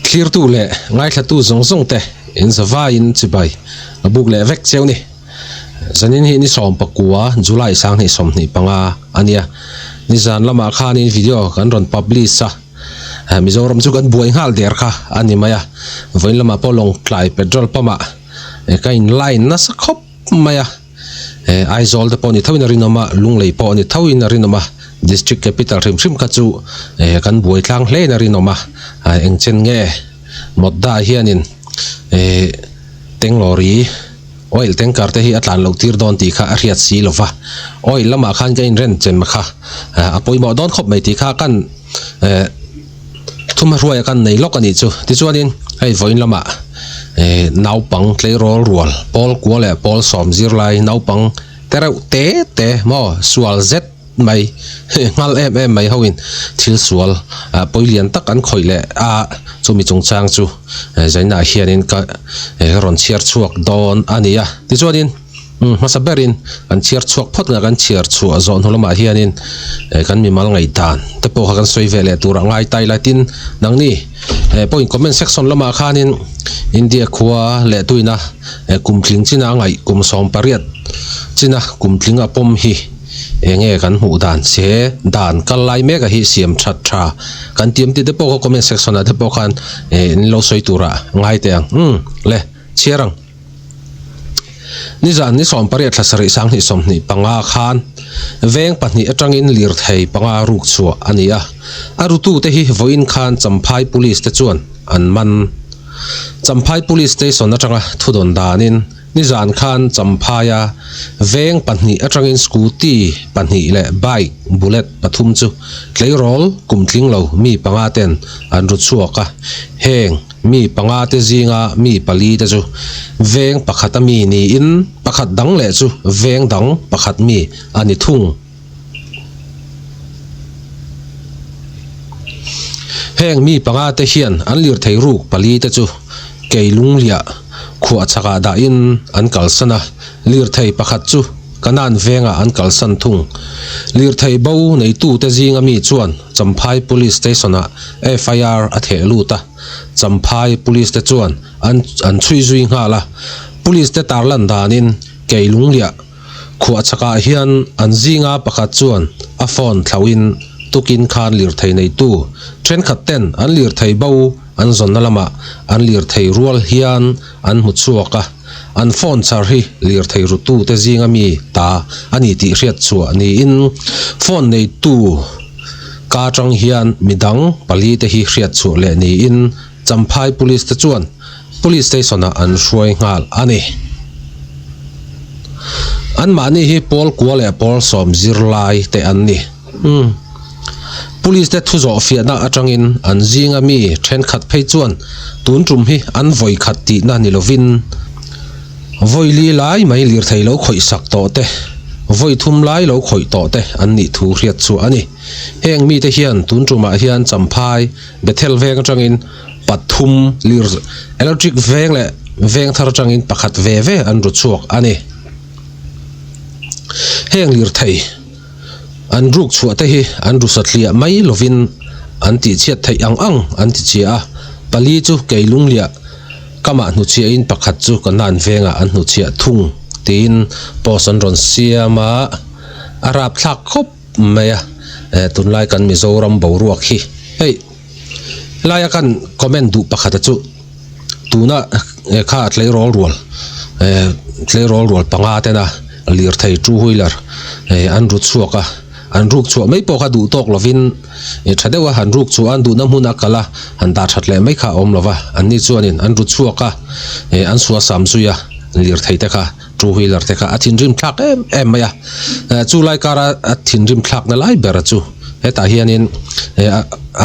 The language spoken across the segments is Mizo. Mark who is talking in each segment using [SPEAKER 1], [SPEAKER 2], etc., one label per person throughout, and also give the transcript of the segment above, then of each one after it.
[SPEAKER 1] Thlirtu leh ngaithlatu zawng zawng te in zavaiin chibai a buk leh vek cheu ni. Zanin hi ni 19 July 2025 a nia. Nizan lamah khanin video kan rawn publish a, Mizoram chu kan buai nghal der kha a ni mai a. Vawiin lamah pawh Lawngtlai petrol pump ah ka in line nasa khawp mai a. Aizawl te pawh ni thoin a rinawm a, Lunglei pawh ni thoin a rinawm a, District Capital hrim hrim kha chu kan buai tlang hlein a rinawm a, engchen nge Mawtda hianin Tenglawri oil tanker te hi a tlan loh tir dawn tih kha a hriat si lo va, oil lamah khan ka inren chem kha a pawimawh dawn khawp mai tih kha kan Thumhruaia kan nei lawk a nih chu. Tichuanin hei vawiin lamah eh naupang tleirawl rual pawl kua leh pawl sawm zirlai naupang te reuh te te maw sual zet mai nghal em em mai hoin thil sual ah pawi lian tak an khawih leh a chumi chungchang chu zainah hianin ka rawn chhiar chhuak dawn a ni a. Tichuanin. Umm hmasa berin kan chhiar chhuak phawt nga kan chhiar chhuah zawh hnu lamah hianin eh kan mimal ngaihdan te pawh kha kan sawi ve leh tur a ngai ta ila tin nangni eh pawhin comment section lamah khanin India khua leh tuina eh kum tling china ngaih kum 18 china kum tling a pawm hi eng nge kan hmuh dan che dan kal lai mek a hi siam that tha kan tiam tih te pawh kha comment section ah te pawh khan eh in lo sawi turah ngai teh ang umm le chhiar ang. Nizan ni 18 thla sarih 2025 khan veng pahnih atangin lirthei panga ruk chhuah a ni a, a rutute hi vawiin khan Champhai Police te chuan an man. Champhai Police Station atanga thudawn danin nizan khan Champhaia veng pahnih atangin scooty pahnih leh bike bullet pathum chu tleirawl kum tling lo mi panga ten an ru chhuak a, heng Mi panga te zinga mi pali te chu veng pakhata mi niin pakhat dang leh chu veng dang pakhat mi a ni thung. Heng mi panga te hian an lirthei ruk pali te chu Keilungliah khuah chhakah dahin an kalsan a, lirthei pakhat chu Kanan vengah an kalsan thung. Lirthei bo neitute zinga mi chuan Champhai Police Station-ah FIR a theh lut a, Champhai Police te chuan an an chhui zui nghal a. Police te tarlan danin Keilungliah khuah chhakah hian an zinga pakhat chuan a phone thlauhin tukin khan lirthei neitu thenkhat ten an lirthei bo an zawnna lamah an lirthei rual hian an hmu chhuak a. An phone char hi lirthei rutute zinga mi ta a ni tih hriat chhuah niin phone neitu ka atang hian midang pali te hi hriat chhuah leh niin Champhai Police te chuan Police Station ah an hruai nghal a ni. Anmahni hi pawl kua leh pawl sawm zirlai te an ni. Umm. Police te thu zawh fiahna atangin an zinga mi thenkhat phei chuan tun tum hi an vawi khat tihna ni lovin vawi li lai mai lirthei lo khawih sak tawh te, vawi thum lai lo khawih tawh te an nih thu hriat chu a ni. Heng mite hian tun tumah hian Champhai, Bethel veng atangin pathum lir electric veng leh veng thar atangin pakhat ve ve an ru chhuak a ni. Heng lirthei. An ruk chhuah te hi an ru satliah mai lovin an tihchhiat theih ang ang an ti chhia a, pali chu kei lungliah kamah hnuchhiahin pakhat chu ka nan vengah an hnuchhiah thung tiin post an rawn siam a, a rapthlak khawp mai a, tunlai kan Mizoram boruak hi hei helaia kan comment duh pakhata chu tuna kha tleirawl rual tleirawl rual panga tena lirthei two wheeler an ru chhuak a an ruk chhuah mai pawh kha duh tawk lovin tha deuh a han ruk chhuah a an duhna hmun a kal a han dah that leh mai kha a awm lova anni chuanin an ru chhuak a an suasam zui a lirthei te kha two wheeler te kha a thinrim thlak em em mai a chu lai kara a thinrim thlakna lai ber chu hetah hianin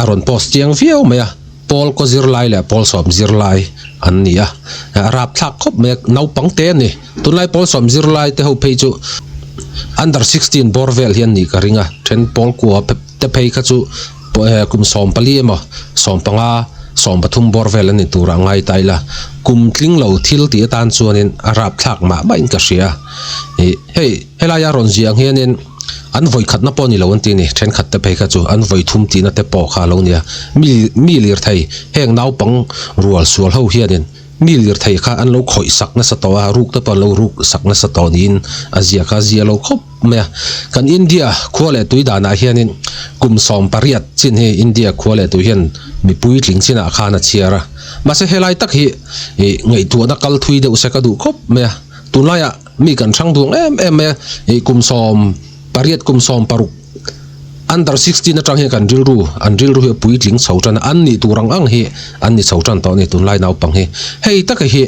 [SPEAKER 1] a rawn post chiang viau mai a. Pawl kaw zirlai leh pawl sawm zirlai an ni a, a rapthlak khawp mai a, naupang te a ni. Tunlai pawl sawm zirlai te ho phei chu under 16 bawr vel hi an nih ka ring a, then pawl kua te phei kha chu kum 14 emaw 15, 13 bawr vel an ni turah ngai ta ila, kum tling lo thil tih atan chuanin a rapthlak mah mahin ka hria. Ih hei helaia rawn ziah ang hianin. An vawi khatna pawh ni lo an ti a ni, thenkhat te phei kha chu an vawi thum tihna te pawh kha a lo nia. Mi mi lirthei heng naupang rual sual ho hianin mi lirthei kha an lo khawih sak nasa tawh a, ruk te pawh an lo ruk sak nasa tawh niin a zia kha a zia lo khawp mai a. Kan India khua leh tui danah hianin kum 18 chin hi India khua leh tui hian mipui tling chinah khan a chhiar a. Mahse helai tak hi ih ngaihtuahna kal thui deuh se ka duh khawp mai a. Tunlaiah mi kan hrang duang em em mai a, ih kum 18 kum 16 under 16 atang hian kan rilru an rilru hi a puitling chho tan a, an nih tur ang ang hi an ni chho tan tawh a ni tunlai naupang hi. Hei taka hi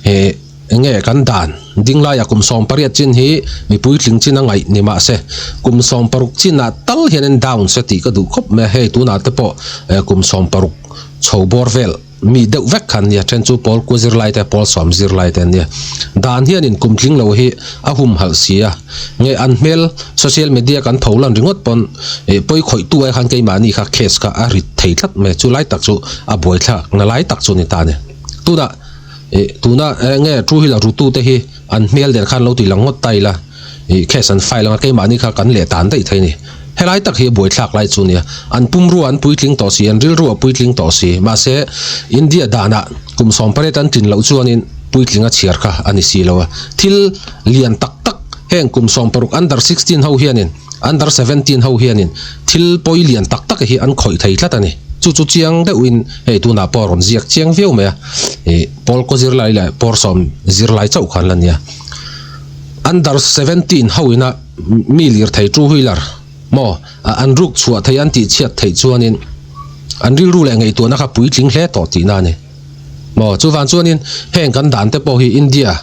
[SPEAKER 1] ih eng nge kan dan ding laiah kum 18 chin hi mi puitling chin a ngaih ni mahse kum 16 chinah tal hian in down se tih ka duh khawp mai a, hei tunah te pawh kum 16 chho bawr vel. Mi deuh vek kha an nia, then chu pawl kua zirlai te, pawl sawm zirlai te an nia. Dan hianin kum tling lo hi a humhalh si a, nge an hmel social media kan pho lan ringawt pawn eh pawi khawih tu ai khan keimahni kha case kha a rit thei tlat mai, chu lai tak chu a buaithlak na lai tak chu a ni ta a ni. Tunah eh tuna nge two wheeler rutu te hi an hmel der khan lo ti lang ngawt ta ila. Ih case an file anga keimahni kha kan leh tan daih thei a ni. Helai tak hi a buaithlak lai chu nia. An pumrua an puitling tawh si, an rilru a puitling tawh si. Mahse, India danah kum 18 an tlin loh chuanin puitling a chhiar kha a ni si lo a. Thil lian tak tak heng kum 16 under 16 ho hianin, under 17 ho hianin thil pawi lian tak tak hi an khawih thei tlat a ni. Chu chu chiang deuhin hei tunah pawh a rawn ziak chiang viau mai a. Ih pawl kaw zirlai leh pawr sawm zirlai chauh khan la nia. Under 17 ho ina mi lirthei two wheeler maw an ruk chhuah theih an tih chhiat theih chuanin an rilru leh ngaihtuahna kha puitling hle tawh tihna a ni maw. Chuvang chuanin heng kan dan te pawh hi India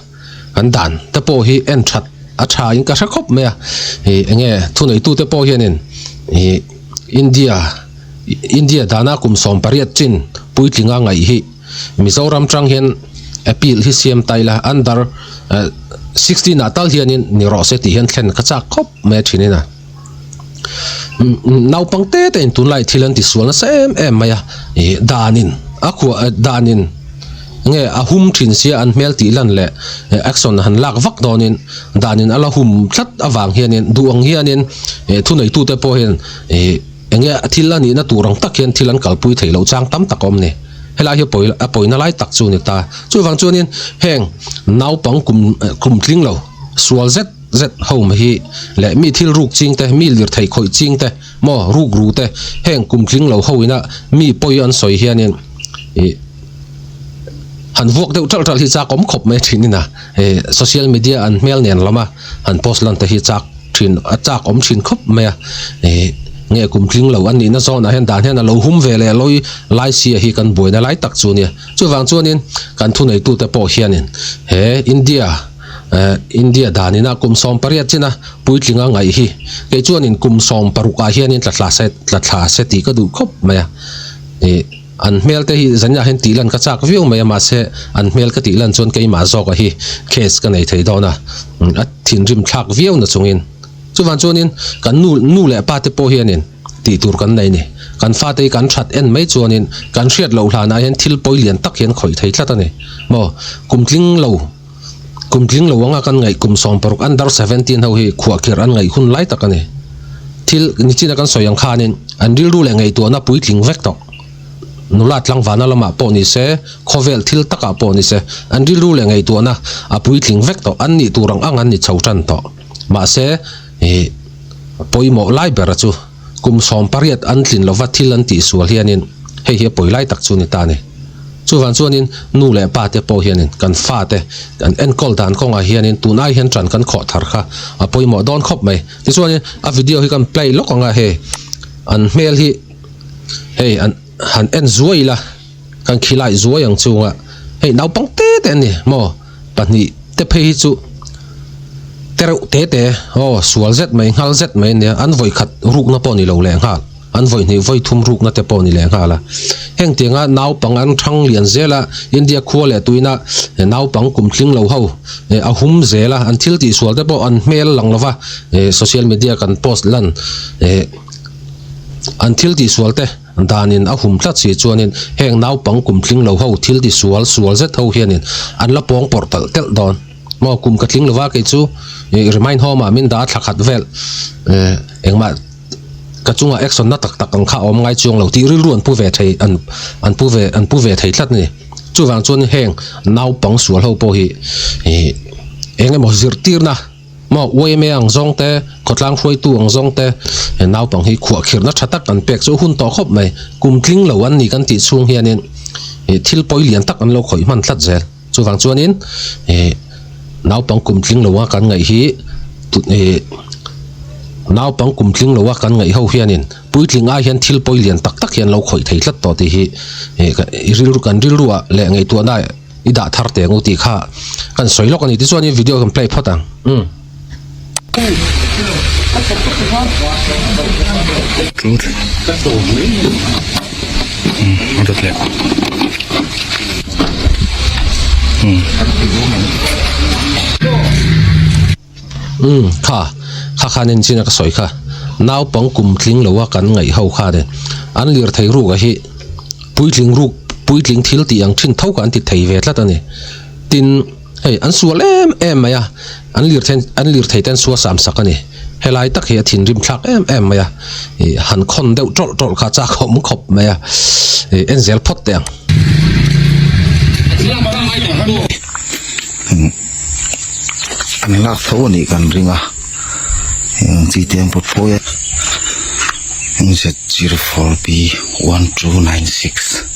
[SPEAKER 1] kan dan te pawh hi en that a tha in ka hre khawp mai a, ih eng nge thuneitu te pawh hianin ih India India dana kum 18 chin puitlinga ngaih hi. Mizoram tang hian appeal hi siam ta ila under 16 ah tal hianin ni rawh se tih hian thlen ka chak khawp mai a thin in a. Naupang te te in tunlai thil an tisual nasa em em mai a, ih danin a khuah danin nge a hum thin sia an hmel tih lan leh action han lak vak dawnin danin a la hum tlat avang hianin duh ang hianin thuneitute pawh hian ih Enge thil a nihna tur ang tak hian thil an kalpui theih loh chang tam tak a awm ni. Helai hi pawi a pawina lai tak chu a ni ta. Chuvang chuanin heng naupang kum kum tling lo sual zet zet ho mai hi leh mi thil ruk ching te, mi lirthei khawih ching te maw ruk ru te heng kum tling lo ho ina mi pawi an sawi hianin ih han vuak deuh ṭalh ṭalh hi chak awm khawp mai thin ina ih social media an hmel nen lama han post lan te hi chak thin a chak awm thin khawp mai a ih nge kum tling lo a nihna zawnah hian dan hian a lo hum ve leh lawi lai sia hi kan buaina lai tak chu nia chuvang chuanin kan thuneitute pawh hianin he India eh India danina kum 18 china puitlinga ngaih hi kei chuanin kum 16 ah hianin tla thla se tla thla se tih ka duh khawp mai a ih An hmel te hi zaniah hian tih lan ka chak viau mai a mahse an hmel ka tih lan chuan keimah zawkah hi case ka nei thei dawn a, a thinrim thlak viau na chungin. Chuvang chuanin kan nu nu leh pa te pawh hianin tih tur kan nei a ni. Kan fate hi kan that en mai chuanin kan hriat loh hlanah hian thil pawi lian tak hian khawih thei tlat a ni maw. Kum tling lo kum tling lo anga kan ngaih kum 16 under 17 ho hi khuahkhirh an ngaih hun lai tak a ni. Thil nichina kan sawi ang khanin an rilru leh ngaihtuahna puitling vek tawh. Nula tlangvana lamah pawh ni se, khawvel thil takah pawh ni se, an rilru leh ngaihtuahna a puitling vek tawh, an nih tur ang ang an ni chho tan tawh. Mahse, ih, pawimawh lai bera chu kum 18 an tlin lova thil an tihsual hianin hei hi a pawi lai tak chu ni ta a ni. Chuvang chuanin nu leh pa te pawh hianin kan fate kan enkawl dan kawngah hianin tun ai hian tan kan khawh thar kha a pawimawh dawn khawp mai. Tichuanin a video hi kan play lawk ang a, hei an hmel hi. Hei an han en zuai ila kan khilai zuai ang chunga hei naupang te te an ni maw pahnih te phei hi chu te reuh te te aw sual zet mai nghal zet mai ania an vawi khat rukna pawh ni lo leh nghal an vawi hnih vawi thum rukna te pawh ni leh nghal a heng tianga naupang an thang lian zel a India khua leh tuina naupang kum tling lo ho a hum zel a an thil tih sual te pawh an hmel lang lova social media kan post lan eh. An thil tihsual te danin a hum tlat si chuanin heng naupang kum tling lo ho thil tisual sual zet ho hianin an la pawng pawrh talh telh dawn. Maw kum ka tling lova kei chu ih remind home ah min dah a thla khat vel eh engmah ka chungah action na tak tak ang kha a awm ngai chuang lo tih rilru an pu ve thei an an pu ve an pu ve thei tlat a ni. Chuvang chuan heng naupang sual ho pawh hi ih eng emaw zirtirna maw yma ang zawng te khawtlang hruaitu ang zawng te he naupang hi khuahkhirhna tha tak an pek chu hun tawh khawp mai. Kum tling lo an ni kan tih chhung hianin ih thil pawi lian tak an lo khawih hman tlat zel. Chuvang chuanin ih naupang kum tling loa kan ngaih hi ih naupang kum tling loa kan ngaih ho hianin puitling ai hian thil pawi lian tak tak hi an lo khawih thei tlat tawh tih hi ih rilru kan rilruah leh ngaihtuahna i dah thar teh ang u tih kha kan sawi lawk a ni. Tichuanin video kan play phawt ang. Umm. Umm kha kha khan en chin a ka sawi kha naupang kum tling lo a kan ngaih ho khan in an lirthei ruk a hi puitling ruk puitling thil tih ang thin tho kha an ti thei ve tlat a ni tin. Hei an sual em em mai a, an lirthei an lirthei te an sual sam sak a ni. Helai tak hi a thinrim thlak em em mai a, ih han khawn deuh tawlh tawlh kha chak awm khawp mai a, ih en zel phawt teh ang.
[SPEAKER 2] An lak tho a nih kan ring a, heng chi te an pawt phawi a, Z04B 1296.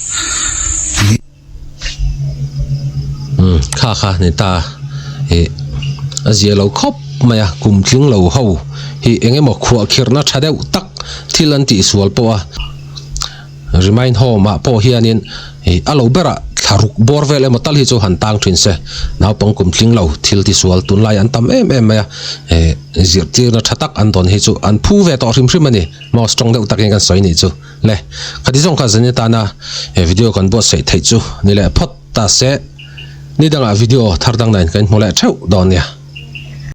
[SPEAKER 1] Umm kha kha ni ta ih a zia lo khawp mai a kum tling lo ho hi eng emaw khuahkhirhna tha deuh tak thil an tih sual pawh a remind home ah pawh hianin ih a lo berah thla ruk bawr vel emaw tal hi chu han tang thin se naupang kum tling lo thil ti sual tunlai an tam em em mai a ih zirtirna tha tak an dawn hi chu an phu ve tawh hrim hrim a ni maw strong deuh takin kan sawi nih chu. Le, khati zawng kha zan atana he video kan buatsaih theih chu ni leh phawt ta se, ni dangah video thar dang nen kan hmu leh theuh dawn nia.